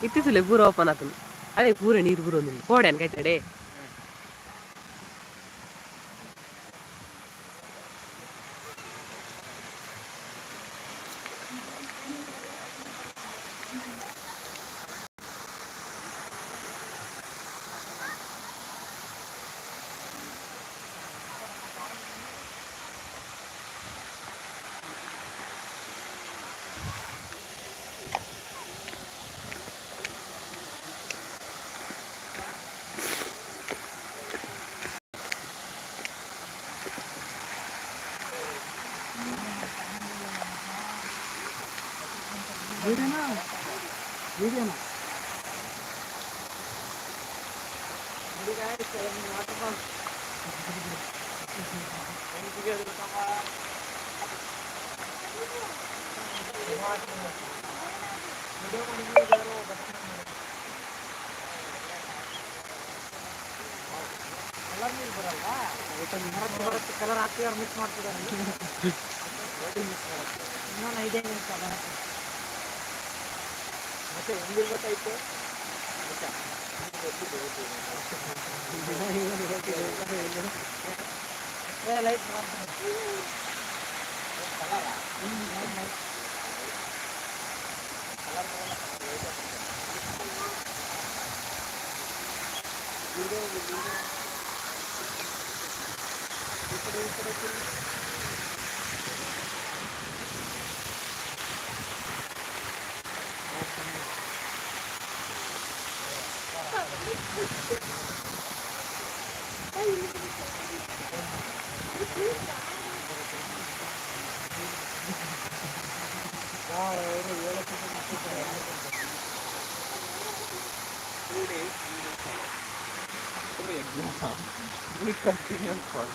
ಇತ್ತಿಸುಲೆ ಪೂರ ಓಪನ್ ಆತುಂಡು. ಅದೇ ಪೂರ ನೀರು ಪೂರ ಒಂದುಂಡು ಪೋಡ್ಯಾನ್ ಕೈತಡೆ. వీడియోనా వీడియోనా? ಕಲರ್ ನೀರು ಬರಲ್ವಾ? ಬರುತ್ತೆ ಬರುತ್ತೆ. ಕಲರ್ ಹಾಕ್ತಿದ್ದಾರೆ, ಮಿಕ್ಸ್ ಮಾಡ್ತಿದ್ದಾರೆ. ಇನ್ನೊಂದು ಐದೇ ನಿಮಿಷ ಬರುತ್ತೆ. ಮತ್ತೆ ಹೆಂಗಿರ್ಬೇಕಾಯ್ತು? ಏ light. 2 days we will follow. For exam, we continue for.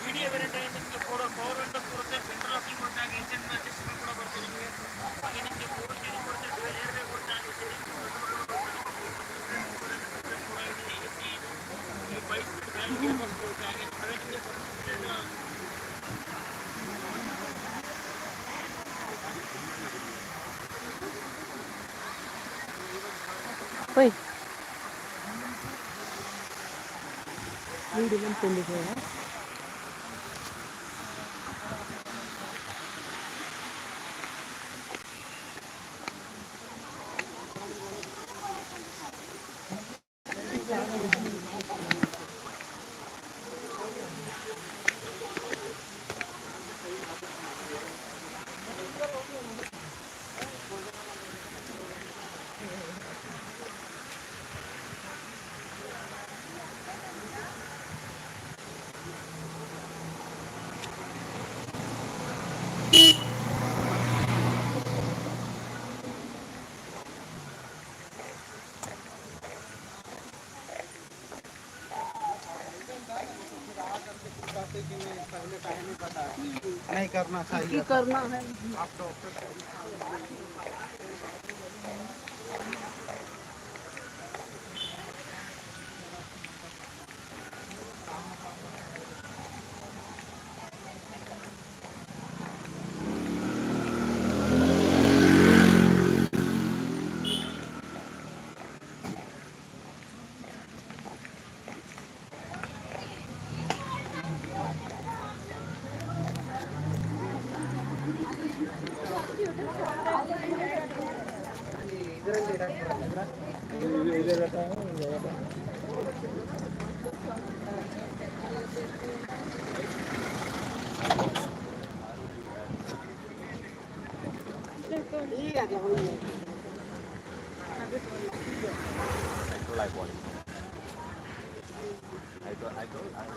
VDI variant ಅಲ್ಲಿ ನಿಮಗೆ ಫೋರ್ ಪವರ್ ವಿಂಡೋಸ್ ಬರುತ್ತೆ, ಸೆಂಟ್ರಲ್ ಲಾಕಿಂಗ್ ಬರುತ್ತೆ, ಹಾಗೆ ಇಂಜಿನ್ ಅಡ್ಜಸ್ಟ್ಮೆಂಟ್ ಕೂಡ ಬರುತ್ತೆ ನಿಮಗೆ. ಹಾಗೆ ನಿಮಗೆ ಪವರ್ ಸ್ಟೀರಿಂಗ್ ಬರುತ್ತೆ, ಡ್ಯುಯಲ್ ಏರ್ ಬ್ಯಾಗ್ ಬರುತ್ತೆ, ಹಾಗೆ ಸ್ಟೀರಿಂಗ್ ಕೂಡ ಇದೆ. ಎಸಿ ಇದು 5 ಸ್ಪೀಡ್ ಮ್ಯಾನುವಲ್ ಗೇರ್ ಬಾಕ್ಸ್ ಬರುತ್ತೆ. ಹಾಗೆ ನಿಮಗೆ ಹೋಯ್ ವೀಡಿಯೋ ಮಂತೊಂದಿದ್ದೀರಾ? नहीं करना चाहिए। करना है। आप doctor I told I bought it. I told I bought it.